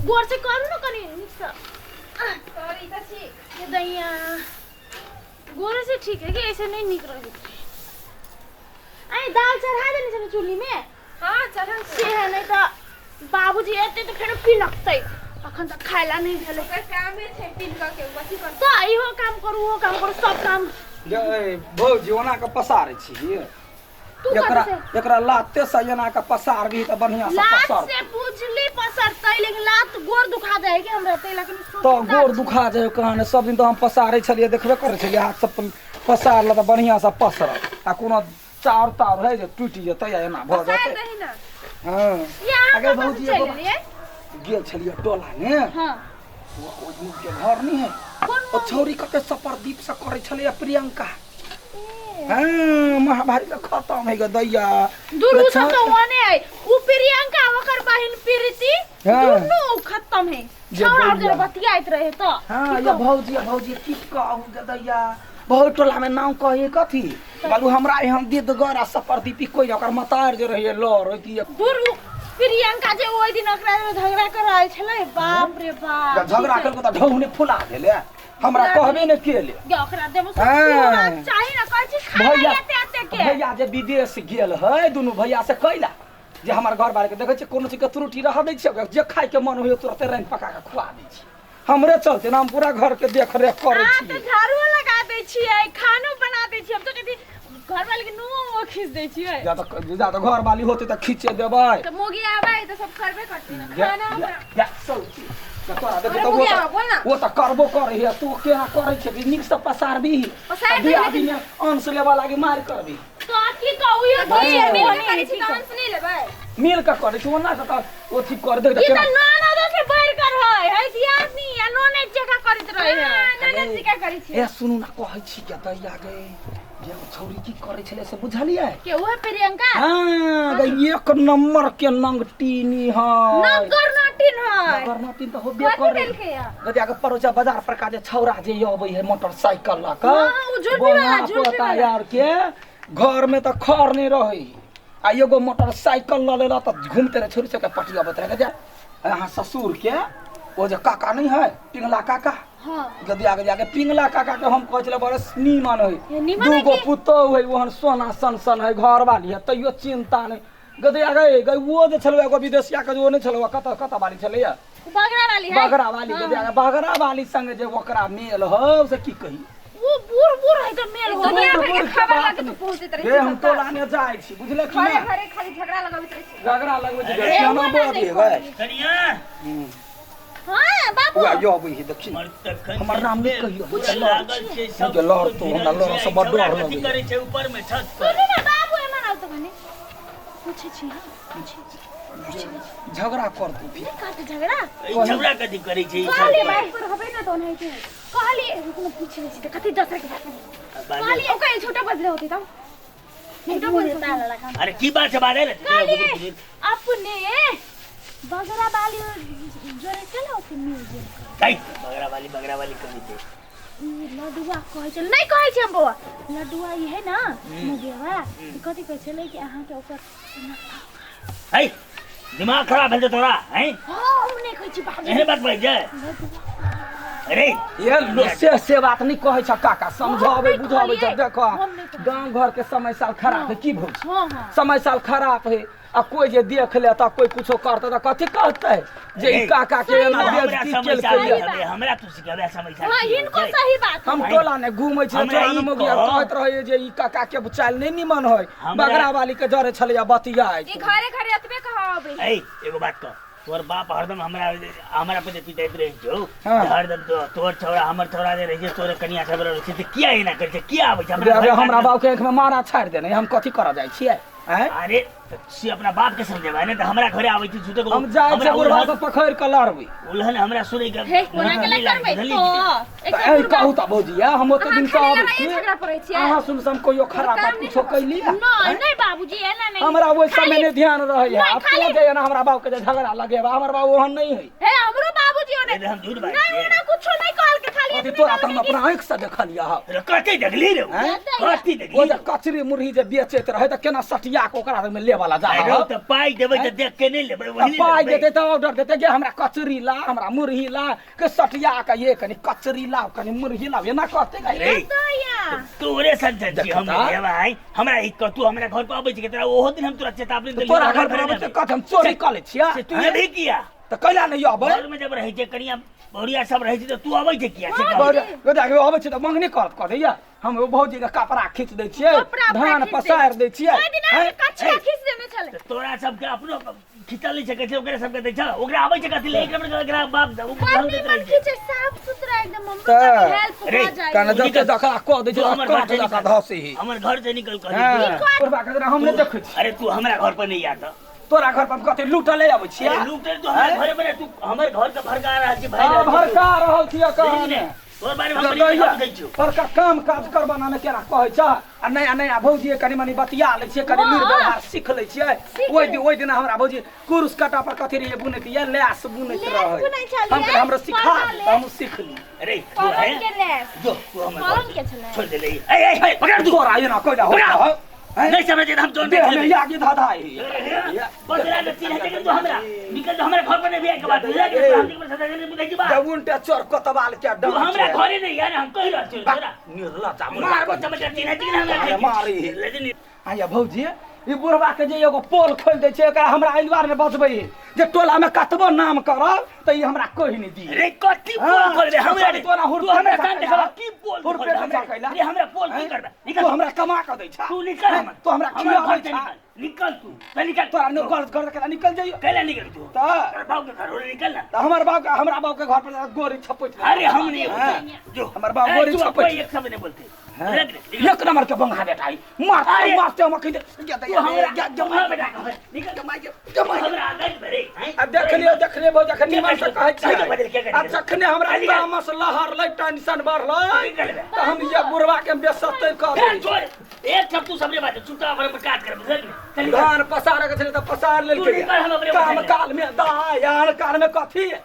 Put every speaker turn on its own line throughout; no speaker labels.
गोर से करू ने कनि नीकसँ।
सॉरी तऽ छी।
ये दैया, गोरे से ठीक है कि ऐसे नहीं निक रही। आई दाल चढ़ा देने छलै चूल्ही में।
हाँ, चढ़ल
से है, नहीं तऽ बाबूजी एते तऽ फेरो पिनकतै। अखन तक खाय ला नहीं भेलै।
ओकर कामे छै पिनकऽ के, कथी करतै?
तऽ इहो काम करू, ओहो काम करू, सब काम।
गे भौजी, ओना के पसारै छी?
तू
एकरा
कथी से?
एकरा लाते से एना के पसारबी तऽ बढ़िया से
लात
पसर।
से बुझली पसरतै, लेकिन लात गोर दुखा जाए कि हमरा, तै लए कनि
तऽ गोर दुखा जाय कहाने। सब दिन तऽ हम पसारै छलियै, देखबे करै छलियै। हाथ सब पसारल तऽ बढ़िया से पसरल, आ कोनो चाउर ताउर है जे टूटि जेतै आ एना भऽ
पसारि
जेतै।
दही ने।
हँ।
ये अहाँ
अगे
कतऽ से
भौजी,
चलि
एगो
एलियै?
गेल छलियै टोला ने। ओ के घर नहीं है।
कोन?
ओ छौरी कते सपरदीप से करै छलैया, प्रियंका। हाँ, महाभारत के खत्म है गे दैया।
दुनू सब तो ओने है, उ प्रियंका, ओकर बहिन प्रीति। दुनू खत्म है।
जे
छौड़ा
दैया।
जे बतियाइत रहे तो
हाँ, ये भौजी, भौजी, की कहू गे दैया, बहुत टोला में नाम कही कथी बालू हमरा एहन दिदगर आ सपरदीपी कोई ओकर मतार जे रहिए लड़ होती।
दुनू प्रियंका जे ओहि दिन ओकरा झगड़ा कर रहल छलै, बाप रे बाप।
झगड़ा करके तऽ ढौने फुला देले, हमरा कहबे ने केले।
गे, ओकरा देबो सब
हाँ।
चाही ना, कहै छी खाना।
भैया
एते एते के
भैया जे विदेश गेल है, दुनू भैया से कैला जे हमर घर बार के देखै छियै, कोनो चीजके त्रुटि रह दै छियै? जे खायके मन होइए तुरते रान्हि पका कऽ खुआ दै छी। हमरे चलते ने हम पूरा घर के देख रेख करै
अहाँ तऽ
छियै।
झाड़ूओ लगा दै छियै, खानो बना दै छियै, हम तऽ कहै छी घर वाले के नुओ उओ खींच दै छियै।
जा तऽ जा तऽ घर वाली होतै तऽ खींचे देबै।
तऽ मोगी आबै तऽ सब करबे करती ने।
जा,
खाना
जा,
बना।
जा, सौची। जा, तोरा देखै
अरे
तऽ ओ
मुगिया,
तऽ
बोल ना।
ओ तऽ करबो करै है, तू केना करै छै? नीकसँ पसारबी?
पसारि देबै,
दियादीमे अंश लेबऽ लागी मारि करबी।
तऽ की कहू, इहो
हाँ।
की
मिल
होने
के करै छी
की
तऽ
कहू।
अंश नहि लेबै?
मिल कऽ करै छै, ओना कऽ तऽ ओथी कर देख।
ई तऽ ननद से बढ़ कर है, है दियादनी आ ननद जकाँ करैत रहे है।
हाँ, ननद जी का करै छी।
ए, सुनू ना, कहै छी के दैया गे, जे ओ छौरी की करै छलै से बुझलियै?
के, उहे प्रियंका?
हाँ गे, एक नंबर के नंगटीनी है।
नगर नटिन है।
नगर नटीन तऽ होबे
कथी
करे।
केलकै या?
गदिया के पड़ोसिया बाजार पर का जे छौरा जे अबै है मोटरसाइकिल लऽ कऽ,
हाँ, उ झुलपी वाला,
बौआ
झुलपी
पोता
वाला।
यार के घर में तऽ खर नहीं रहे आ एगो मोटरसाइकिल लऽ लेला तऽ घूमते रहे, छोरी सबके पटियाबैत रहे। गदिया अहाँ ससुर के ओ जे काका नहीं है, पिंगला काका। गदिया के जाके पिंगला काका के हम कहै छलै बड़े नीमन है।
ये नीमन है।
दूगो
की?
पुतोहु है, ओहन सोना सन सन है, घर वाली है, तैयो चिंता नहीं। गदिया गए गए वो जे छलै एगो विदेशिया के जे ओ नहि छलै, कतऽ कतऽ वाली छलैया?
बगरा वाली है।
बगरा वाली। गदिया के बगरा वाली संग जे ओकरा मेल हौ से की कही।
वो बूढ़ बूढ़ है तऽ मेल हो।
दुनिया भर के
बूढ़
खबर
बात
लऽ के तू
नहि।
पहुँचैत रहै
गे
छी
हम
सबटा।
टोला ने जाइ छी, बुझले कि
घरे
नहि?
घरे खाली झगड़ा लगबैत रहै छी।
झगड़ा लगबै छी।
अरे,
केना
हुआ ना
बजबै?
कनिया।
हाँ बाबू।
उएह यो अबै है, देखी।
मर तखन
हमर नाम नहि कहियौ।
पूरा लागल छै सब।
मुझे लड़ तो, हमरा लड़ से बड़
छौड़ा
डर
कथी
लगैया।
करै छै ऊपर में छत पर?
सुनू ने बाबू, एमन आउ तऽ कनि पूछै छी। हाँ, पूछै छी, पूछै छी।
झगड़ा कर तू फिर।
नहि करतै झगड़ा।
ई झगड़ा कथी करै छै ई छत
कहलियै
पर?
भाई
पर होबै ना तऽ ओनाहिते।
कहलियै, रुकू ने, पूछि लै छी तऽ कथी दोसर के बात नहि।
बाजू।
कहलियै
ओकर छोटा बजले होतै तब।
छोटा बोल ताला लगा।
अरे, की बात छै? बाजै ने।
कहलियै अपने बगरा बाली जोरे केला ओते मिल गेल।
काई बगरा वाली, बगरा वाली कभी दे।
ई लडुआ कहै छै, नहि कहै छै हम बौआ, लडुआ ई है ना मुगेवा, ई कथी कहै छलै कि अहाँके ओकर
है, दिमाग खराब भेल छै तोरा हैं?
हाँ, हम नहि कहै छी बाबू।
एहन बात बाजि जाय? अरे
ये लो, से बात नहीं कहै छ काका, समझाबै
हम नहि
बुझाबै छ।
कहलियै।
देखो,
हम नहि कहलियै।
गांव घर के समय साल खराब है की भौजी?
हाँ।
समय साल खराब है आ कोई जे देख ले तऽ कोई कुछो करतै तऽ कथी कहतै जे ई
अरे,
काका के एना
हमरा
बेइज्जती
समय
केलकै
साल
ये।
नहीं हमरा तू सिखेबे समय साल
हाँ,
की होइ
हिनको
छै?
सही बात।
हम टोला ने घूमै छी,
हमरा
टोला
ई
ने मौगिया
कह।
कहैत रहै जे ई काका के चालि नहि निमन है,
हमरा-
बगरा वाली के जरे छलैया बतियाइत।
ई घरे घरे एतबे कहबै।
ऐ, एगो बात कह, तोहर बाप हरदम हमरा हमरा पे जे पिटाइत रहै छौ। हरदम तो तोहर छौड़ा हमर छौड़ा जे रहै छै, तोरे कनिया सब रहै छै, तऽ किया एना करै छै? किया आबै छै हमरा
अरे,
घर
हमरा
काटमे?
बाप के आँखि में मारा छाड़ि देने, हम कथी करऽ जाइ छियै आँय?
अरे, तऽ से अपना बाप के समझेबै ने तऽ हमरा घरे आबै छै झूठे
हम जाइ छियै बुढ़वा से पकड़ि कऽ लड़बै।
उलहन हमरा सुनै के
हे, कोना के
नहि लागै,
करबै
बुझलियै
तो
कि नहि?
एक
तऽ ऐ कहू तऽ भौजी, आ हम ओते
अहाँ
दिन से
खाली
अबै
लड़ाइए
छी,
झगड़ा पड़ै छियै।
अहाँ सुन से हम कहियो खराब
काम
बात
नहि
कुछो कैली?
नहीं नहीं बाबूजी, एना नहीं।
हमरा ओहि समय
खाली-
नहि ध्यान रहैया।
नहि,
आब तू
खाली-
जे एना हमरा बाप के जे झगड़ा लगेबा, हमर बाप ओहन नहि है।
हे, हमरो बाबूजी ओने
नहीं, हम झूठ बाजै
नहीं
छियै।
ओना कुछो नहीं कहल के खाली
कथी तोरा तऽ हम अपना आँखि से देखलियै हँ।
रे कथी देखली रे?
हैं?
कथी देखली?
ओ जे कचरी मुरही जे बेचैत रहै तऽ केना सटिया के ओकरा में लेवला जा
अरे तऽ पाइ देबै तऽ देख के नहि लेबै, वही
पाइ
लेबै।
देतै तऽ ऑर्डर देतै गे हमरा कचरी ला, हमरा मुरही ला, के सटिया के ये कनि कचरी ला, कनि मुरही ला, एना कहतै गे।
रे तोरे सन छी हम
देखता।
रे भाई, हमरा ई कह, तू हमरा घर पर अबै छी तोरा ओहो दिन हम तोरा चेतावनी देलियै।
तोरा घर पर अबै छै कथी हम चोरी कऽ लै छियै?
से तू एबही किया?
तऽ कैला नहि अबै?
घर में जब रहै छै कनिया बहुरिया सब रहै छै तऽ तू अबै छै किया? से कह।
अबै छै तऽ मंगनी करत कऽ दैया। हम ओ भौजी के कपड़ा खींच दै छियै,
कपड़ा अपना
धान
खींच दै
पसारि दै छियै।
ओहि दिन अहाँके कछुआ खींच देने छलै।
तऽ तोरा सबके अपनो खींचल नहि छै, कहै छै ओकरे सबके दै छ, ओकरा आबै छै कथी ले? एक नंबर के ओकरा बाप उ
बड़
ढंग दैत
निमन
रहै छै।
खींचे, साफ सुथरा एकदम, हमरो
तऽ
कनि हेल्प
रे,
भऽ जाइ।
कने जते जकरा कऽ दै छै
तू हमर घर
काट
से
जका
निकल।
धसी।
हमर घर से निकल कहली।
हँ, बुढ़बा के जेना हम नहि देखै छी।
अरे तू हमरा घर पर नहीं आता।
तोरा घर पर कथी लूटले अबै छियै?
अरे लूटे तू हमरा घरे पर, तू हमर घर के भड़का रहल छी भाई।
हँ, भड़का रहल छियै कहने।
तोर बारे में हम बड़ी बुझै छियौ।
बड़का काम काज करबाना मे केना कहै छ आ नया नया भौजी कनि मनि बतिया लै छियै, कनि लुरि व्यवहार सीख लै छियै। ओहि दिन ओहि दिन हमरा भौजी कुरुस काटा पर कथी रहियै बुनैत, या लैस बुनैत
लैस
रहै।
बुनै छलियै,
हम कहलियै हमरो सिखा
पर्दा
दे, तऽ हमहूँ सीख ली।
अरे तू है
पलंग के लैस।
जो तू हमर घर
पलंग के छलै।
छोड़ दे ले। ए ए पकड़ तू।
तोरा एना कैला हो
पकड़।
है?
नहीं समझे हम जोन
देह में यागी धाधाई।
बस ला चिन्ह है तू हमरा निकल, तो हमरा घर पर नहीं भी के बात बुझा के हम निकल सदा नहीं बुझै छी बात।
जब उनटे चोर कोतवाल के
तू
डर
हमरा
छै।
घरे नहीं यार, हम कहि रहल छियौ तोरा।
निर्लज्ज
मारबो चमचा चिन्ह छै हमरा।
अरे मारी।
लेकिन
आया भौजी ई बुढ़वा के जे एगो पोल खोलि दै छै, एकरा हमरा एहि ने बजबै है जे टोला में कतबो नाम करब तऽ ई हमरा कहि नहि दी।
रे कथी पोल
हाँ,
खोलबे हमरा?
तोरा
तोरा
हुरपे
तू हमरा
नहि
कान
सकैला।
देखबा की पोल
हुरपे
खोलबे
नहि
हमरा?
सकैला।
रे हमरा पोल की
हैं?
करबे? निकल
तू हमरा कमा कऽ दै छा।
तू निकल हमर।
तू हमरा
हमर घर
खियाबै
से
छा।
निकल, निकल तू चल निकल।
तोरा नहि गलत कर के निकल जाइयो।
कैला निकल तू?
तऽ
तोरा बाप के घर हो, निकल ना।
तऽ हमर बाप हमरा बाप के घर पर गोरी छपैत रहै।
अरे हम नहीं
हाँ।
बोलते जो
हमर बाप
ए,
गोरी
तू
छपैत
कोई एक शब्द नहीं बोलते।
हाँ।
रख ले, निकल।
एक नंबर के बंगा बेटा ई। मारते
अरे।
मारते हम अखन
तू हमरा
जमा
बेटा निकल,
जमा।
हमरा आदत भरे हैं?
आ देख लियौ, देख लियौ भौजी, अखन निमन से कहै
के बदल के
छियै।
करी?
आ जखने हमरा
निकल।
तामस लहरलै, टेंशन बढ़लै,
निकल बे।
तऽ हम ये बुढ़वा के बेसत्ते कऽ
चल
देबै।
छोड़, एक शब्द तू सबरे बात चुपचाप हमरा पर काट कर बुझल ने? चल निकल।
धान पसारे के छलै तऽ पसार
तू
लेलकै।
निकल, हम अपने
काम
पसारि
काल में दायान काल में कथी
ए,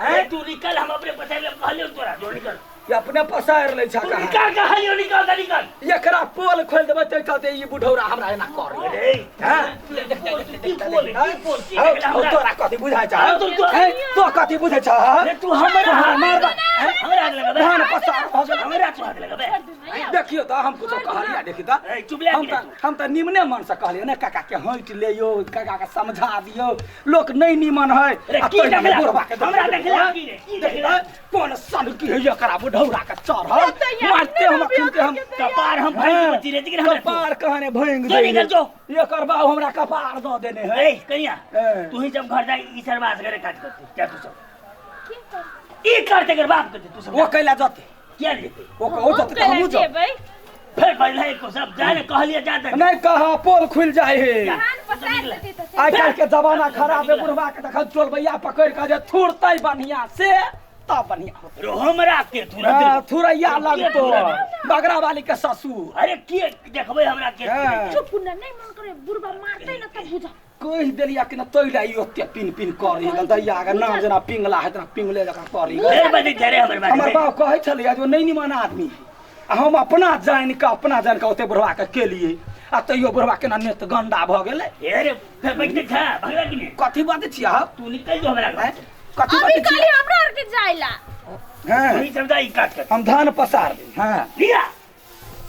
हैं?
तू निकल, हम अपने पसारि लेब, कहलियौ तोरा जो निकल।
ये अपने पसारि लै छ
तू
कहाँ।
निकल कहलियौ, निकल तऽ निकल।
एकरा पोल खोलि देबै ताहि चलते ई बुढ़ौरा हमरा एना करै।
अरे
हैं?
की पोल, की पोल, की
हौ,
देखला
हौ,
हमरा?
तोरा कथी बुझाइ छ?
हौ, तू-
हैं? तो कथी बुझै छ?
अरे तू हमरा
तोहरा
हाथ
मारबा।
हमरा हाथ लगबे।
धान पसार भऽ गेल।
हमरा तू हाथ लगबे।
देखियौ तऽ हम कुछो कहलियै, देखी तऽ।
ए, चुप ले
हम तऽ हम तऽ निमने मन से कहलियै ने काका के हटि लियौ, काका के समझा दियौ, लोक नहि निमन है।
अरे
आ
की
तोरा
देखला?
बुढ़बा के
हमरा देखला की रे? की
देखी
देखला?
तऽ कोन सन की है एकरा बुढ़ौरा के चढ़ल मारते हम अखन हम
कपार हम भाई बची रे लेकिन हमरा तू-
कपार कहने भैंग
जो निकल जो।
एकर बाप हमरा कपार दऽ देने है।
ए कनिया
ए।
तू ही जब घर जाई ई सरवास करे काज करते जा तू सब ई करते कर बाप करते तू सब
ओ कैला जते
किया नहीं जेते?
ओ ओ जते तऽ हमहूँ जब
जेबै।
फिर पहले को सब जाने कहलिए जा तक
नहि कहा पोल खुलि जाइ है।
धान पसारि देतै तऽ से।
आइ काल्हि के जमाना खराब है, बुढ़वा के तखन चोलबैया पकड़ि कऽ जे थुरतै बढ़िया से तब बढ़िया होतै।
रो हमरा के तुरंत
हाँ, थुरैया लगतो बगरा वाली के ससुर।
अरे के देखबै हमरा के?
हाँ।
चुप ना, नहीं मन करे बुढ़बा मारतै ना तब बुझा।
कहि देलिया कि न तैला ई ओते पिन पिन करी दैया के नाम जेना पिंगला है तेना पिंगले जकाँ करी।
फिर बजे रे हमर बारे
हमर
में।
बाप कहै छलियै जे ओ नहि निमन आदमी है आ हम अपना जानि कऽ ओते बुढ़वा के केलियै आ तैयो बुढ़वा केना नेत गंदा भऽ गेलै।
ए रे फिर बैठते था भगला कि नहीं?
कथी बाजै छियै अहाँ?
तू निकल जो हमरा घर
आँय?
से।
कथी
अभी
बाजै छियै?
कहली हमरा आर के जाइला।
हाँ,
तू ही समझा ई काज कर।
हम धान पसार दी। हाँ
निकल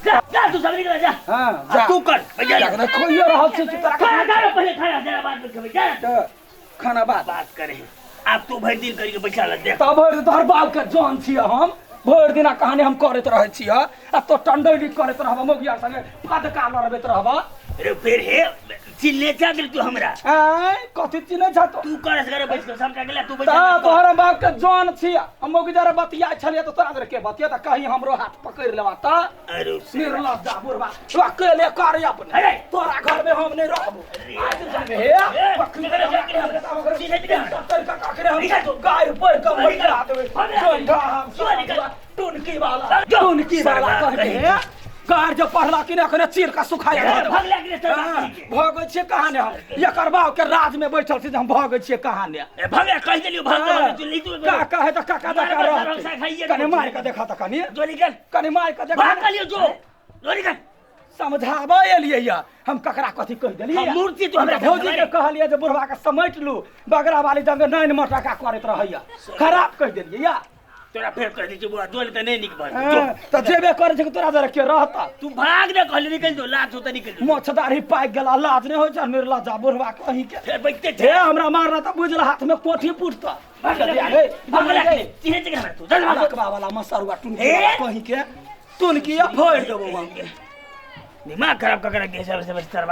जा जा तू सब निकल जा।
हाँ,
आ,
जा।
तू कर जा
जा, खोइयो रहल छी कि तोरा
खाना खा पहले खाना जरा बात में खेबै जा।
तऽ खाना बाद
बात करे आप तू भरि दिन करके बैठा लग देख।
तब भरि तोहर बाप के जान छियै हम, भरि दिना कहानी हम करैत रहै छियै आ तो टंडैली करैत रहब, मौगिया संगे फदका लड़बैत रहब।
अरे फिर हे चिल्ले जा गेल तू हमरा।
आँय कथी चिन्है छ तो?
तू करस करे बैठ के समझा गेला तू बैठ।
तऽ तोहर बाप के जान छियै हम मौगी जरा बतिया छलियै तऽ तोरा जरे के बतिया तऽ कहीं हमरो हाथ पकड़ि लेबा तऽ
अरे
निर्लज्जा बुढ़बा अकेले कर अपने।
अरे!
तोरा घर में हम नहीं रहबो। आज जाने हे पकड़ी गाय पर कमर देबै। टुनकी वाला टुनकी वाला कह के कार जो पढ़ला कि ने अखने चीर का सुखाय
ए, भगला कि ने तोरा बाप के?
भगै छियै कहाँ ने हम एकर बाप के राज में बैठल छी जे हम भगै छियै कहाँ ने
ए, भगला कहि देलियौ भाग भाग तू ली तू
का कहे तऽ काका
मार
दका
मार,
रहतै
मार, खाइए
कने
देबो।
मारि कऽ देखा तऽ कनि
जो निकल
कनि मारि कऽ देखा
भाग कहलियौ जो जो निकल
समझाबै एलियै या हम ककरा कथी कहि देलियै
हम मूर्ति तू हमरा
भौजी के कहलियै जे बुढ़वा के समेट लू बगरा वाली जंग नैन मटका करैत रहैया खराब कहि देलियै या
तोरा फेर कहि दै छियौ बौआ जो तऽ नहि नीक भऽ
हाँ, तऽ जेबे करै छै कि तोरा जरा के रहता
तू भाग ने कहली निकल जो लाज होता निकल जो
मोछ दाढ़ी पाकि गेला लाज नहि होइ छै निर्लज्जा बुढ़वा कहीं के
फेर बैठते
हे हमरा मारना तऽ बुझल हाथ में कोठी पुटता
चिन्है छै हमरा तू चल भाग
लकबा वाला मसरुआ टुनकी
हे?
कहीं के टुनकी या फोड़ि देबो हम
दिमाग खराब कऽ के रख दिया सब सब तरवा।